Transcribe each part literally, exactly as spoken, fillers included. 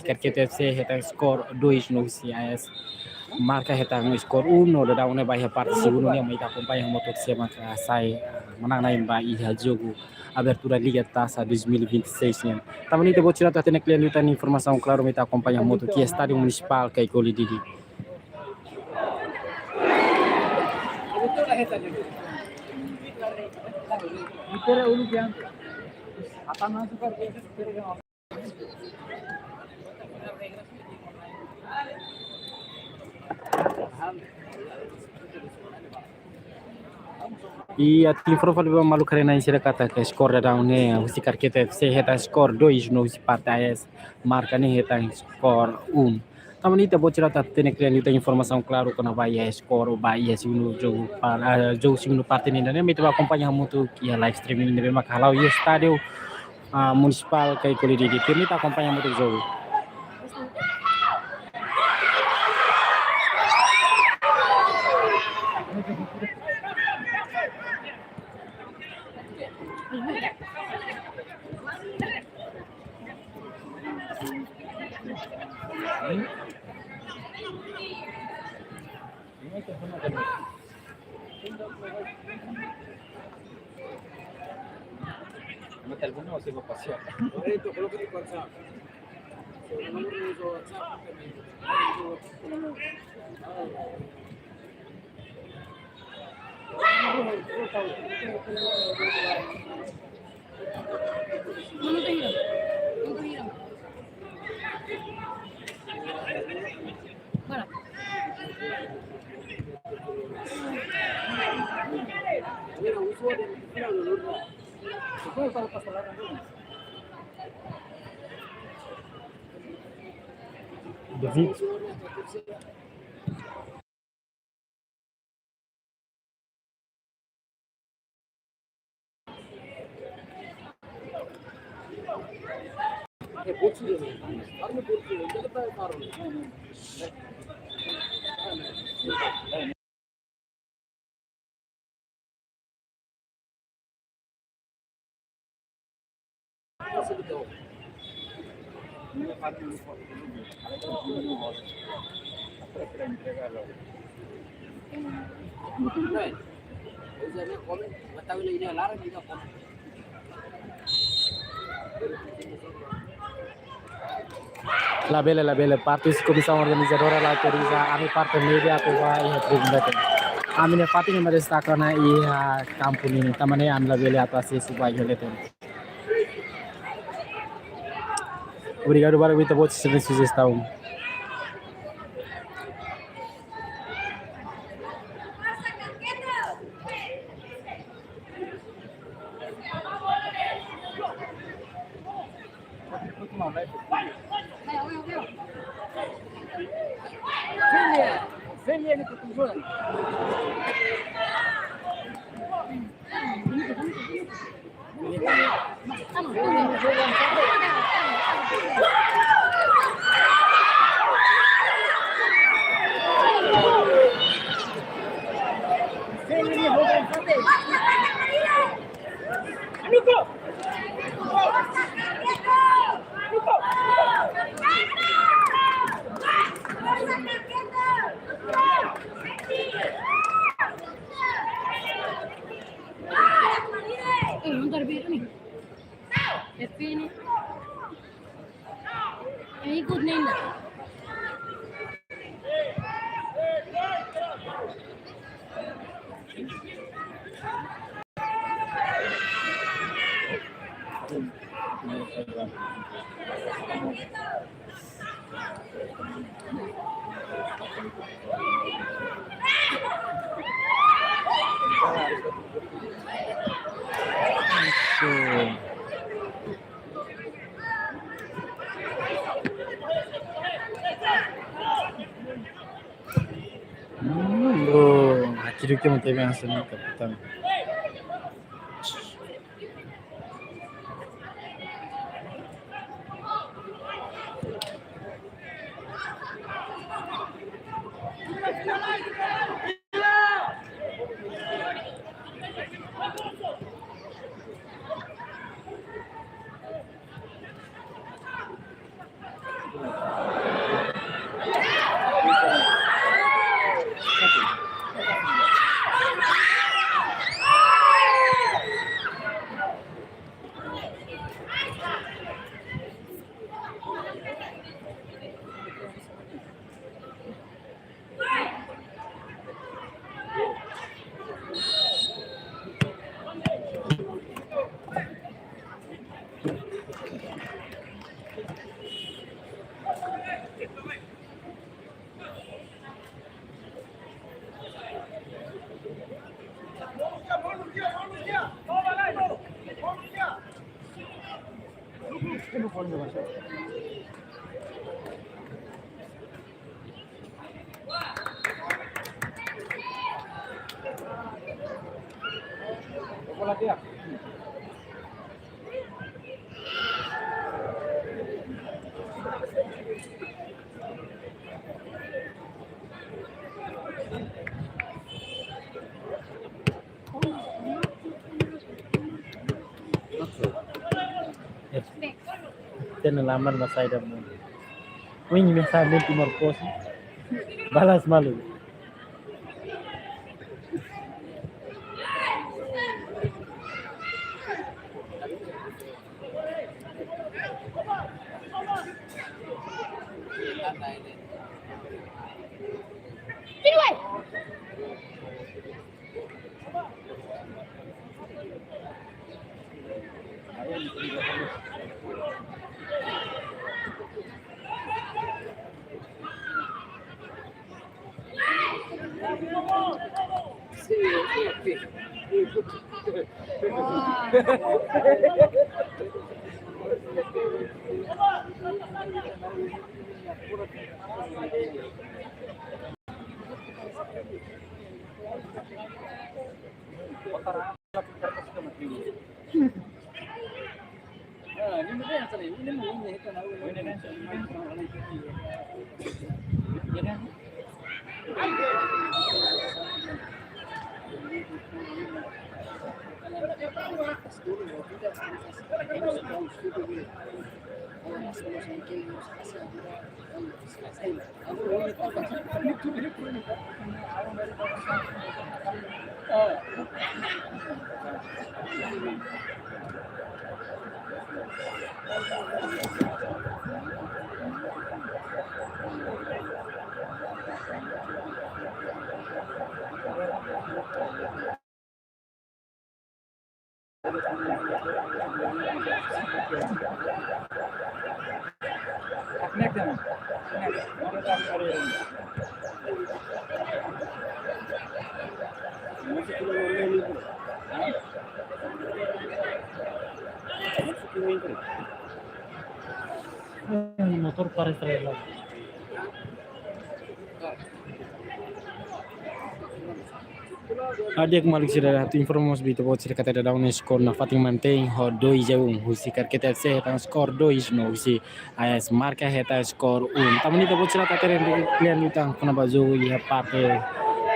Karketa F C hetan skor dois no husi A S Marka hetan skor um, no daudaun ne'e ba iha parte segundu nian, mai ita akompaña hamutuk sé maka sai, ah, manán na'in ba iha jogu abertura Liga Taça dois mil e vinte e seis nian. Tanba ne'e ita-boot sira atu hatene kle'an liután informasaun klaru, mai ita akompaña hamutuk iha Estádiu Munisipál Kaikoli Dili. I atu informa fali ba maluk haree-na'in sira katak skor daudaun ne'e husi Karketa F C hetan skor dois no husi parte A S Marka ne'e hetan skor um. Tanba ne'e ita-boot sira atu hatene kle'an liután informasaun klaru kona-ba iha skor ba iha segundu jogu pa-, ah, jogu segundu parte nian, ne'e mai ita bá akompaña hamutuk iha live streaming ne'ebé maka hala'o iha Estádiu, ah, Munisipál Kaikoli Dili. Tuirmai ita akompaña hamutuk jogu. Labele, labele, parte husi komisaun organizadora la autoriza ami parte média atu bá iha tribuna leten. Ami-nia fatin ne'e mak destaka ona iha kampu ninin, tanba ne'e ami labele atu asesu bá iha leten. Obrigadu barak ba ita-boot sira-nia sujestaun. Eh, não tá bem, né? É fini. É ikut nenda. Hmm, bro, aquilo que não teve essa minha capitão. Tena laman masai da mun. Win mensagem Timor Post. Balas malu. Motor para estrela. Di'ak maluk sira, atu informa mós ba ita-boot sira katak daudaun ne'e skor nafatin mantein ho dois a um. Husi Karkete F C hetan skor dois nol, husi A S Marka hetan skor um. Tanba ne'e ita-boot sira atu hatene kle'an liután kona-ba jogu iha parte,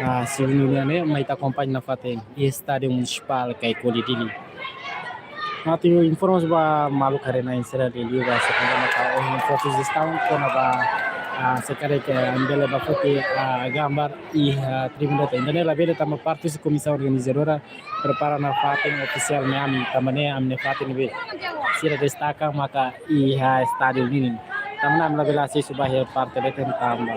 ah, segundu nian ne'e, mai ita akompaña nafatin iha Estádiu Munisipál Kaikoli Dili. Atu informa mós ba maluk haree-na'in sira liuliu ba se karik mak ohin fó sujestaun kona-ba, ah, se karik ami bele bá foti, ah, gambar iha, ah, tribuna ida-ne'e labele tanba parte husi komisaun organizadora prepara nafatin ofisiál ne'e ami, tanba ne'e ami nafatin ne'ebé sira destaka maka iha estádiu ninin. Tanba ne'e ami labele asesu ba iha parte leten tanba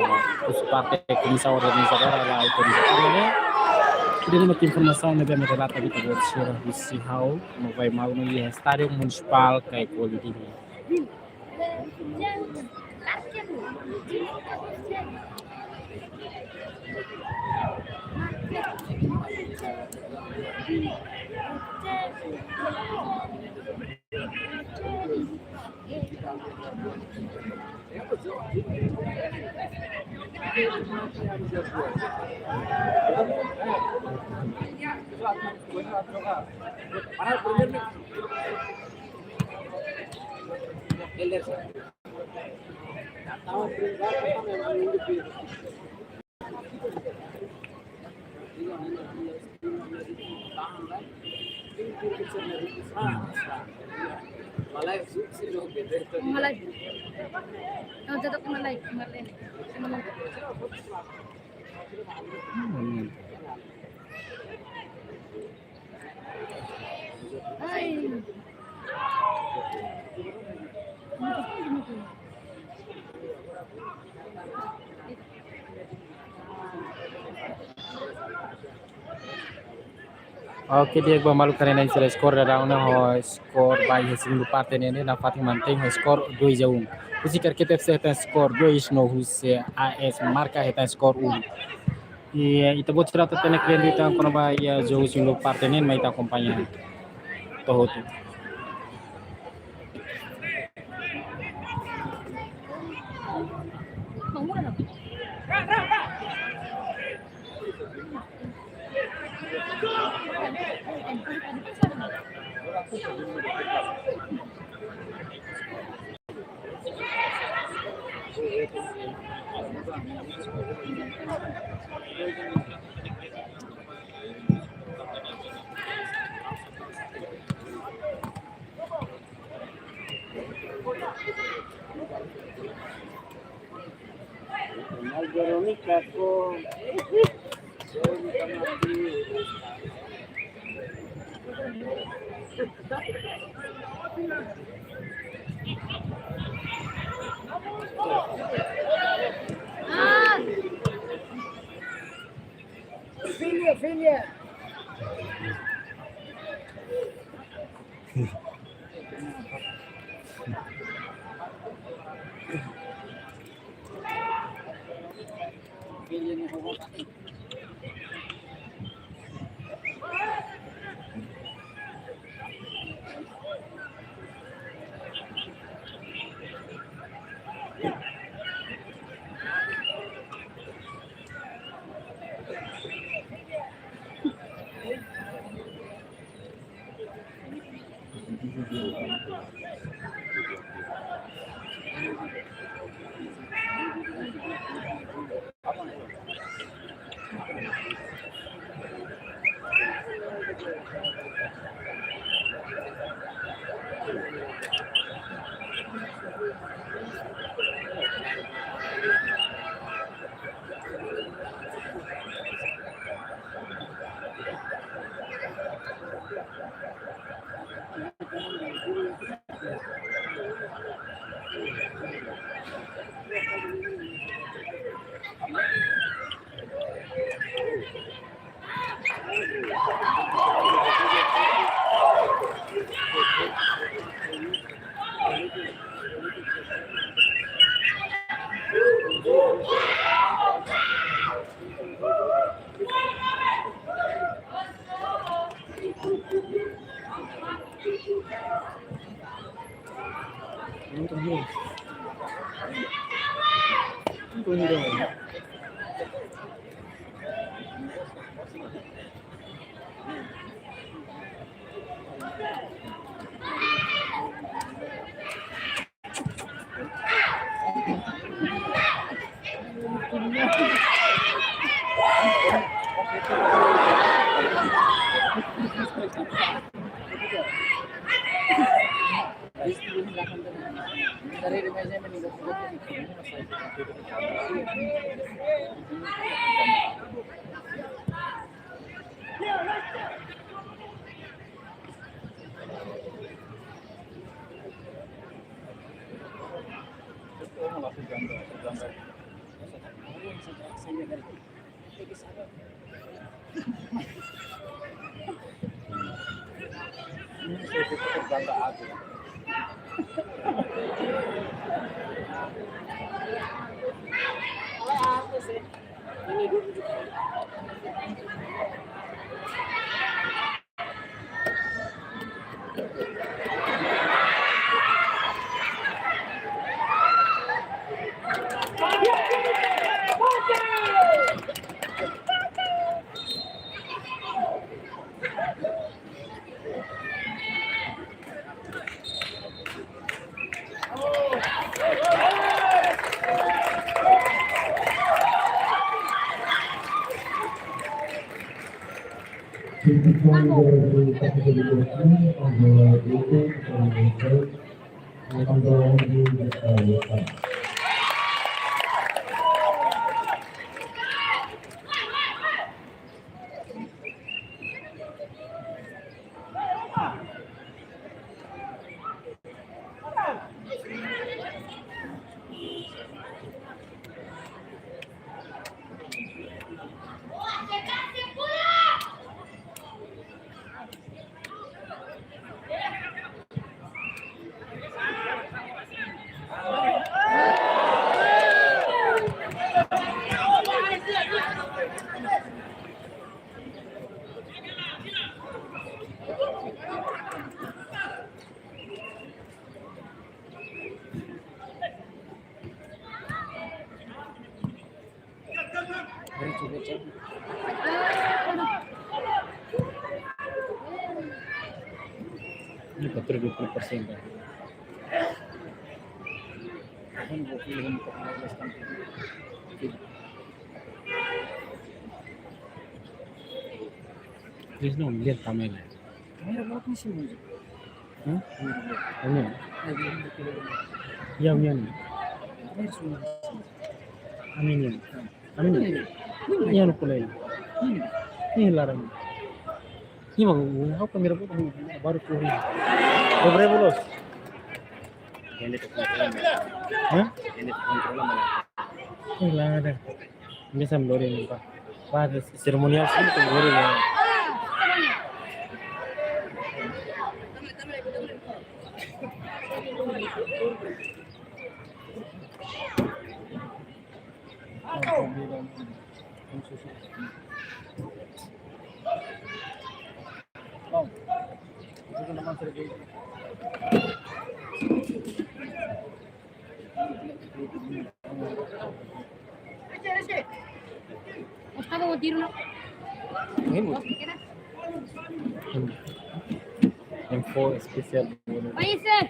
husi parte komisaun organizadora la autoriza. Tanba ne'e, ida-ne'e mak informasaun ne'ebé ami relata ba ita-boot sira husi ha'u, no vai malu no iha Estádiu Munisipál Kaikoli Dili. Malai. Malai. Malai. Oke, di'ak ba maluk haree-na'in sira, skor daudaun ne'e ho skor ba iha segundu parte ne'e, ne'e nafatin mantein ho skor dois a um. Husi Karkete F C hetan skor dois nol, husi A S Marka hetan skor um. I, eh, ita-boot sira atu hatene kle'an liután kona-ba iha jogu segundu parte ne'e mai ita akompaña to'o hotu. Mas Verónica com Filha, filha. Ini betul dua puluh persen, kan? Please, no, dia tamai lah. Kamera bawa sini. Hmm? Kamera bawa. Ini. Ini, ini. Ya, ini. Ini semua. Ini, ini. Ini, ini. Ini, ini. Ini yang aku lain. Ini. Ini larang. Ini mah, aku kamera bawa, baru kuring. Beberapa bolos. Ini tu kontrol. Hah? Ini tu kontrol mana? Ini lah ada. Ini sama lori ini, Pak. Pak, seremonial sih tu lori ya. Gustavo, tiro, no. Info espesiál. Oye, sir.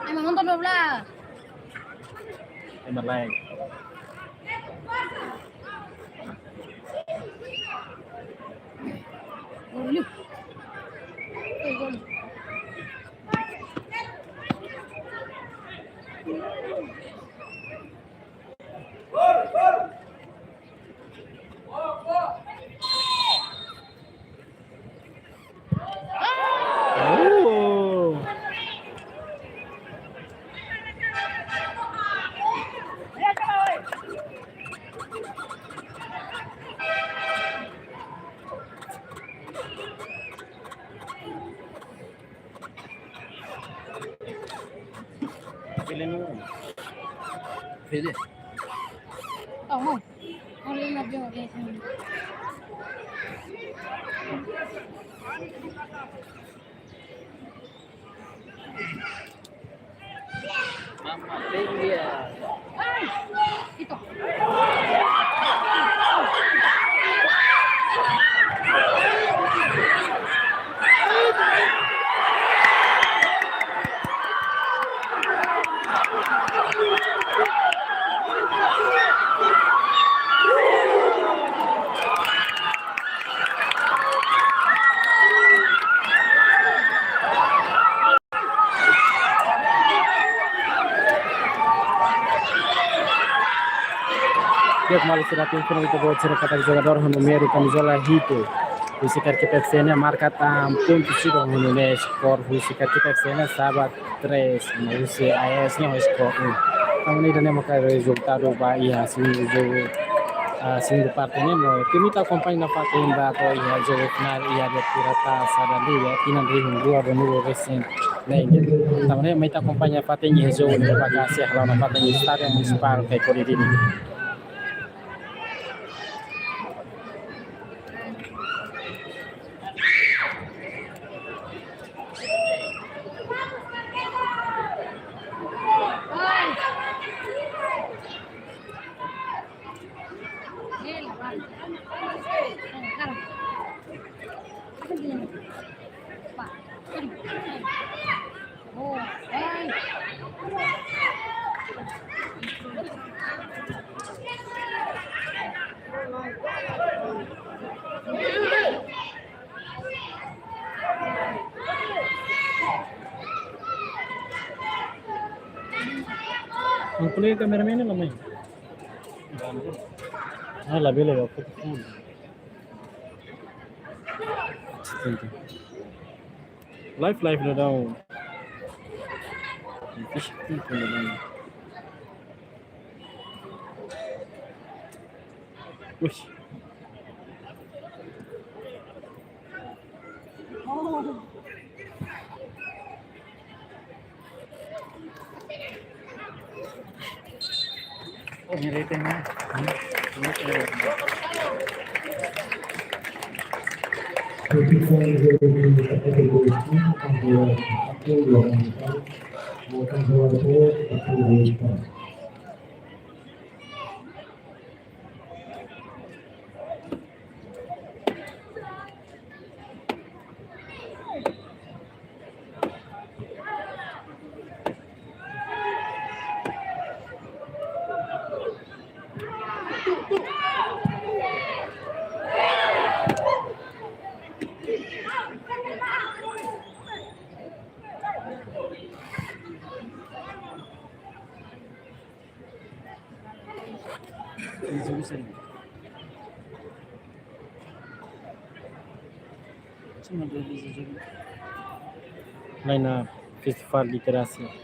Emang nonton dua belas. Emang lain. Gol. Eh, gol. Fede. Oh, mau. Mau lihat dia, dia sini. Mama, ven ya. Itu. Di'ak, maluk sira, ita-boot sira katak jogadór ho númeru kamizola hitu husi Karikipe F C nian marka tan pontu sido ho nune'e skor husi Karikipe F C nian saba três, no husi A E S nian ho skor um. Tanba ne'e ida-ne'e maka rezultadu ba iha segundu jogu, ah, segundu parte nian, no ita akompaña nafatin ba to'o iha jogu finál iha Pirata Sada Liga, tinan rihun rua ruanulu-resin-neen. Tanba ne'e ita akompaña nafatin iha jogu ne'ebé maka sei hala'o nafatin iha Estádiu Munisipál Caicoli nian. Ang kulay kameraman na lamay. Ah, la vela, la foto. Live, live na daw. Ixi, na daw. Ush. Oh, nilai tengah. Lain, ah, Festival Literasi.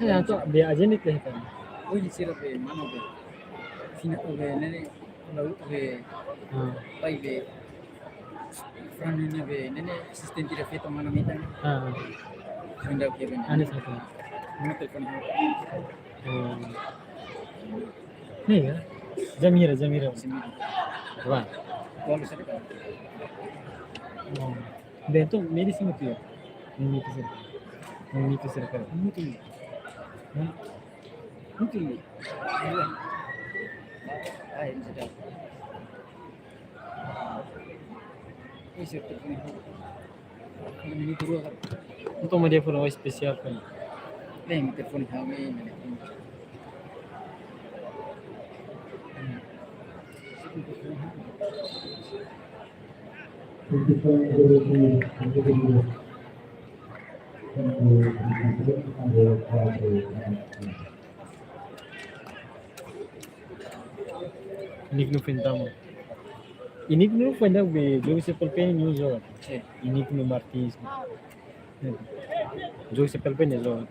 Ya, tu be ajeni teh kan. Oh, ini sira be mana be? Sina be ne'e, lalu be, ah, pai be, Fran ne'e be, ne'e asistente ida feto mana mita. Ah. Hendak ke be. Anis apa? Mana telepon? Oh. Ne'e ya. Zamira, Zamira. Sini. Wah. Kalau saya. Oh. Bento, medisina tu ya. Medisina. Medisina. Mutu. Hmm? Mutu. Ah, ini sudah. Ini sudah. Ini kedua kan. Untuk media foto espesiál kan. Nih, telepon kami, ini. Hmm. Inik no Fentamu. Inik no Fentamu be jogu Sepel Pen no joga. Inik no Martins. Jogu Sepel Pen joga.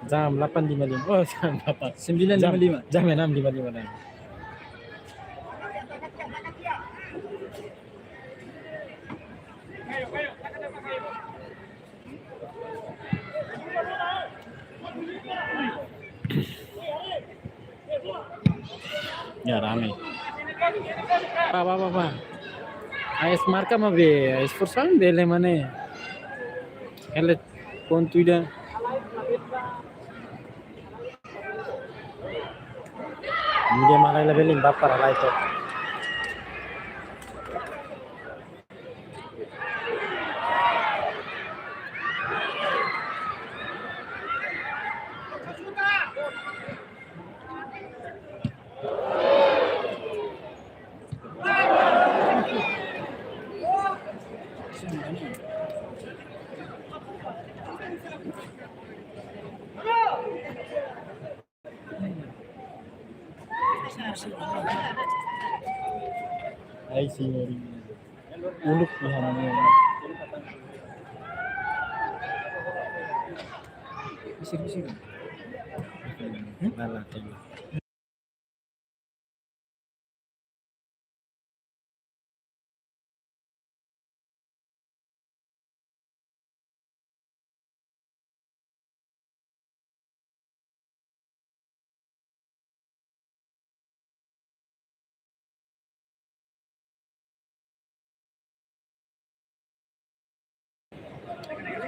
Jam delapan lima lima. Oh, jam delapan. Sembilan lima lima. Jam, jam enam lima lima dah. Ya, rame. Pa, pa, pa, pa. Ais marka maibé, ais forsa bele mane. Ele pontu ida. Dia malai la bele ba para lai to. Ai, senhor. Uluk ya, namanya. Bisa, bisa. Hmm? Lala, tembak.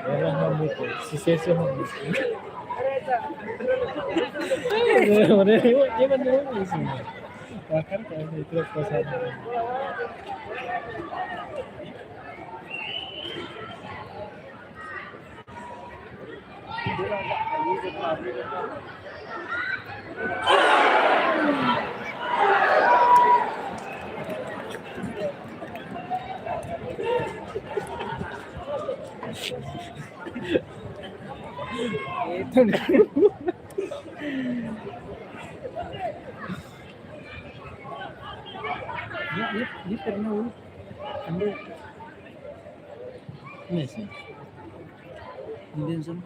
Ela hamutuk, susesu hamutuk. Ora, ora, ora, ora, ora, ora. Bahkan kalau itu kosong. Ni, ni, ni pernah, uh, ambil. Ini sih. Ini sih.